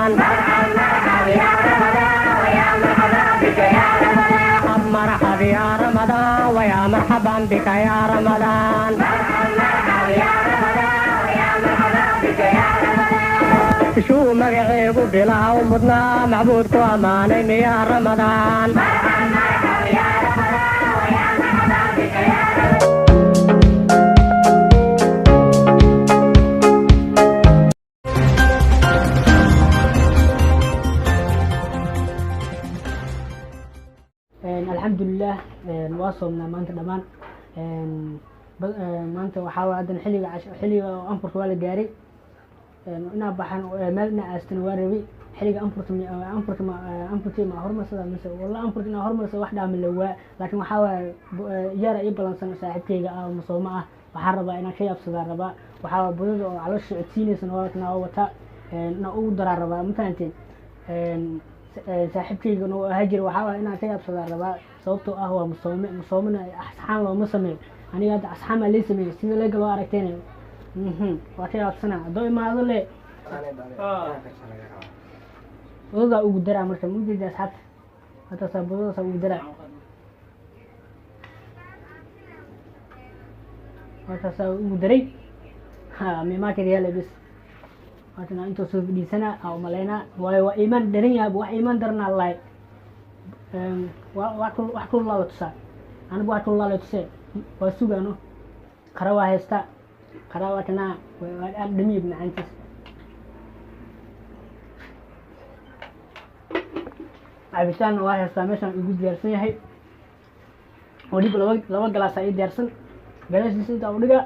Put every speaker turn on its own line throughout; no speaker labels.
رمضان. مرحب يا رمضان ويا مرحبا بك يا رمضان. شو magaceegu bilaa u mudnaa macbuudku ammaanay miyaa Ramadaan.
Alxamdulilah, waa soomnaa maanta dhammaan. Maanta waxaa waay haddana xilliga xilliga anfurka waa la gaaray. Inaa baxan meel inaa aastana waa rabay xilliga anfurta. Anfurta ma anfurtii ma hormarsada mise walla anfurta inaa hormarsada wax dhaama la waa, laakiin waxaa waaye yaara ii balansan saaxiibkayga ah oo masooma ah. Waxaan rabaa inaan ka yaabsadaa rabaa. Waxaa waay budada oo caloosha socodsiinaysana waa kana wataa, inaan ugu daraa rabaa, ma fahanteen? Saaxiibkaygana uu ahaa jira. Waxaa waay inaan ka yaabsadaa rabaa, sababtoo ah waa masoome. Masoomena asxaan looma sameeyo. Aniga hadda asxaan baa lii sameeyey sida leega loo aragtayna. Waa ka yaabsanaa haddoo imaado le budadaa ugu daraa. Marka ma ujeeda asxaabta, hadaasaa budadaasaa ugu daraa, markaasaa ugu daray. Ha mimaakar yaala bis waatana intoo soo fadhiisanaa aa umalaynaa, waayo waa iimaan daran yahay, wax iimaan daranaa lahay. Wax kululaa la tusaa, anigu wax kululaa la tusee waa sugaano. Qara waa haystaa, qara waa kanaa, waa aan dhamiib macaantiis. Cabitaanna waa haystaa, meeshaan igu diyaarsan yahay. Weliba laba galaasaa ii diyaarsan. Galaasdiisa intaa u dhigaa,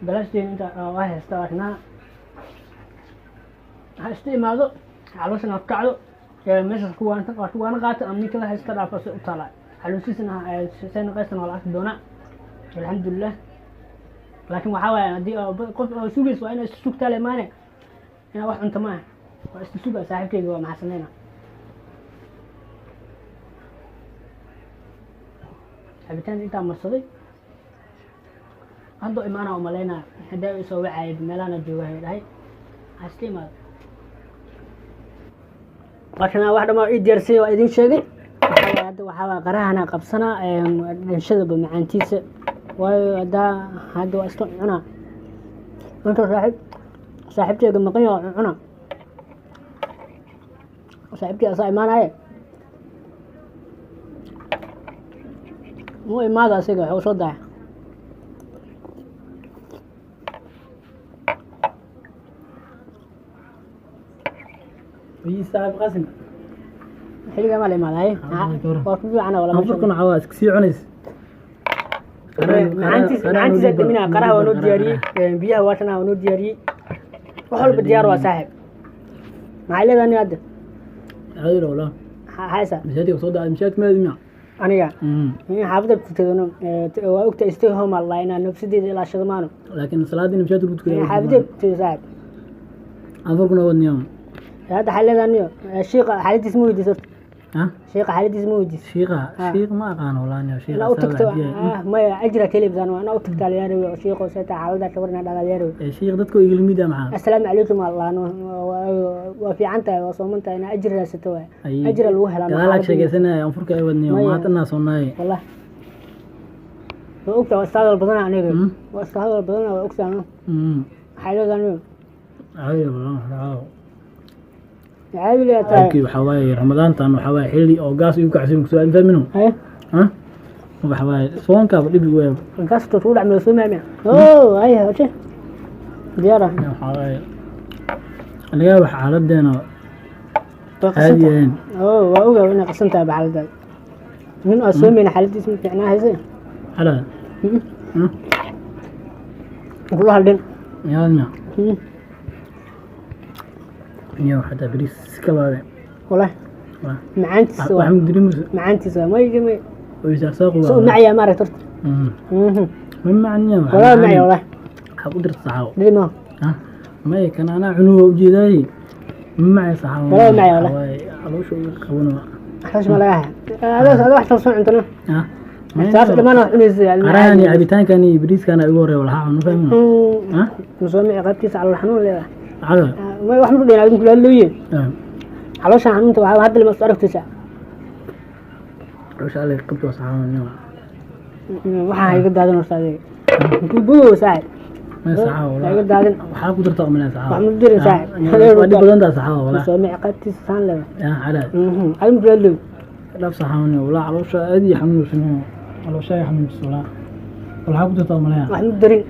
galaasdeena intaa waa haystaa, waa kanaa. Ha iska imaado, calooshana ha ku kacdo meeshaas ku waan waa ku waana qaata ama ninka la haysta dhaafa si u taalaa xaluusiisana seen qaysana waa la arki doonaa. Alxamdulilah, laakiin waxaa waaye haddii qof oo sugaysa waa inaa isu sugtaa le maane inaa wax cunto maaha. Waa isku sugaa saaxiibkayga, waa maxaa sameyna. Cabitaan intaa marsaday, haddoo imaanaa umalaynaa. Hadaa isoo wacaayay, meelahana joogahay dhahay, ha iska imaado. Markana wax dhamaa ii diyaarsay, waa idin sheegay. Waxaa waaye hadda waxaa waaye qarahana qabsanaa dhanshadaba macaantiisa, waayo haddaa hadda waa iska cunaa. Marka saaxiibteyga maqan yahay waa cunaa, saaxiibkii asaa imaanaye mu imaada, asiga wuxuu soo daaya.
Ii saaxiib Qasim.
Xilligaa maa la imaadaye? Waa ku fiicana wala.
Anfurkuna waxaa waa iska sii cunays.
Macaantiisa dhaminaa. Qaraha waa noo diyaariyey, biyaha waa kana waa noo diyaariyey, wax walba diyaar waa. Saaxiib, maxay leedahay ni hadda?
Caadi walaa.
Haysa.
Masaajidka soo dhacay, masaajidka maadi miya?
Aniga in xaafadda ku tukadano waa ogta, stay home allah inaa nafsadeeda ilaashado maano.
Laakiin salaadii masaajidka lagu tukaday.
Xaafadda ku tukado, saaxiib.
Anfurkuna wadniyo.
Hadda waxay leedahay niyo shiiqa xaaladiis ma weydiis horta?
Ha?
Shiiqa xaaladiis ma weydiis?
Shiiqa? Shiiq ma aqaan walaa niyo shiiqa.
Inaa u tagto maya ajra kelibsan waa inaa u tagtaa lagaa rabi. Shiiqo seeta xaalada ka waran dhada lagaa rabi.
Shiiq dadka igala mid ah maxaa?
Assalaamu calaykum allah, waa fiican tahay, waa sooman tahay, inaa ajir raadsato waay, ajira lagu helaa.
Gadaal ag sheegaysanaya anfurka ay wadniyo maatana soonaay.
Wallah waa ogtaa, waa iska hadal badana aniga, waa iska hadal badana, waa ogtaa. Maxay leedahay niyo?
Caadi walaa.
Caadi leeyahay tahay.
Halkii waxaa waaye Ramadaantan waxaa waaye xilli oo gaas igu kacsan ku soo fahmino.
Haye.
Ha, waxa waaye soonkaaba dhib igu weyn.
Gaas to ku dhacmay soo maamia oo ay hoje diyaara.
Waxaa waaye aniga wax xaaladeena
waa
caadi
qasan
ahayn.
Oo waa ogaa inay qasan tahay xaaladaada. Nin oo soomayna xaaladiisa ma fiicnaa hayse.
Hala.
Kula hadhin.
Yaadna iyo xataa bariis iska laabe.
Wallahi macaantiisa
wax
waa
mudirimusa.
Macaantiisa waa may
oo isaaqsaaqu.
Soo macaya ma aragta horta?
Ma macniya.
Wallahi macaya wallahi.
Waxaa ku dirta saxaawo.
Dhima.
Maya, kan anaa cunuga ujeedaaye ma macay saxaawo.
Wallahi macaya wallahi.
Waaye caloosha iga qabana.
Xash ma laga haya adoo wax soo cuntana saas dhamaan wax cunaysa.
Qarahan iyo cabitaankan iyo bariiskan igu horeeya walaha cuno fahmin.
Musoomici qaybtiisa calool xanuun leedahay.
Maxaa?
May wax ma dheer adinku laalooye. Caloosha xanuunta waxaa hadda lama soo aragtaysa.
Caloosha alle qabto saxaabo.
Waxaa iga daadan horta adiga. Kubugo saaxib.
May saxaabo.
Ha iga daadin.
Waxaa ku dartaa umaleyn saxaabo.
Wax ma dirin saaxib.
Waa dhib badan taa saxaabo walaa.
Soo ciqaabtiisa saan leedahay.
Yaa calaad.
Adinku laalooy.
Dhab saxaabo walaa, caloosha aad iyo xanuunsan, caloosha ay xanuunsan walaa. Waxaa ku dartaa umaleyn.
Wax ma dirin.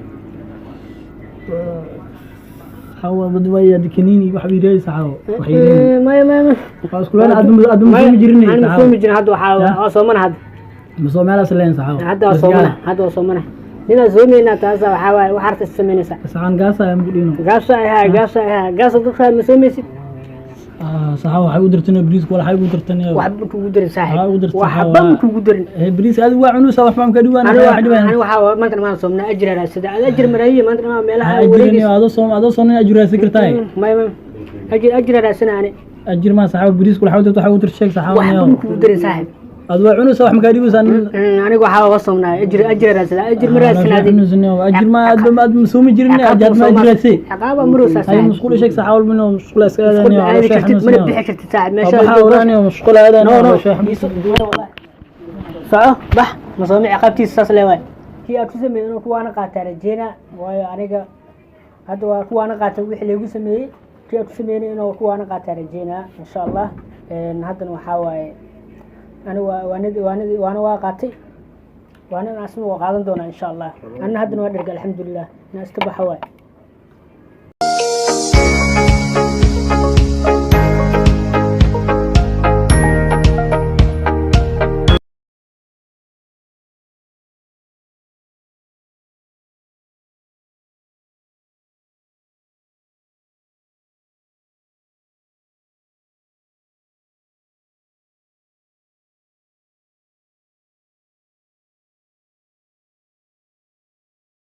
Saxaabo badwaaya kaniini wax biiray saxaabo. Wax yidhi.
Maya maya maya.
Waa isku leen adum adum soomi jirin
Aan
saxaabo.
soomi jirin hadda, waxaa waa soomana hadda.
Masoo meelaas leen saxaabo.
Hadda waa soomana, hadda waa soomana. Ninaa soomaynaa taasa waxaa waaye wax harta samaynaysaa.
Saxan gaasa ayaan ku dhino.
Gaasa ahaa, gaasa ahaa, gaasa dadka ma soomaysid.
Saxaabo waxay u dirtan bariis wala waxay u dirtan.
Waxba kugu dirin saaxiib.
Waxba ugu dirtay,
Waxba ma kugu dirin.
Bariis aad waa cunusa wax ma ka dhiwaan wax dhiwaan.
Aniga waxaa waaye maanta dhamaan soomnaa ajir raadsada. Ad ajir maraayiye maanta dhamaan meelaha
ajirni
wareegaysa.
Adoo soom adoo soomni ajiraasi kartaay.
Maya maya. Ajir ajir raadsana ani.
Ajir ma saxaabo, bariis kula xawdto waxay u dirtay sheeg saxaabo.
Waxba ma kugu dirin saaxiib.
Aad waa cunusa wax ma ka dhiwaan.
Aniga waxaa waa soomnaa ajir ajir raadsada, ajir ma raadsana adi.
Ajir ma aad aad ma soomi jirin aad ma ajiraasi.
Ciqaaba maraysaa
ay
saaxiib.
Musqul sheeg saxaabo minoo musqul iska
Musqul ma
aadani.
aadi kartid, mana bixi kartid saaxiib meesha.
Waxa oraani musqul aadani.
No no. Soco bax, masoome ciqaabtiisa saas leewaay. Kii aad ku sameeyey inuu kuwaana qaataa rajeynaa, waayo aniga hadda waa kuwaana qaatay wixii laygu sameeyey. Kii aad ku sameeyey inuu kuwaana qaataa rajeynaa insha Allah. Haddana waxaa waaye aniga waa waanadi waanadi waana waa qaatay, waana asna waa qaadan doonaa insha Allah. Anna haddana waa dherga alxamdulilah, inaa iska baxa waay.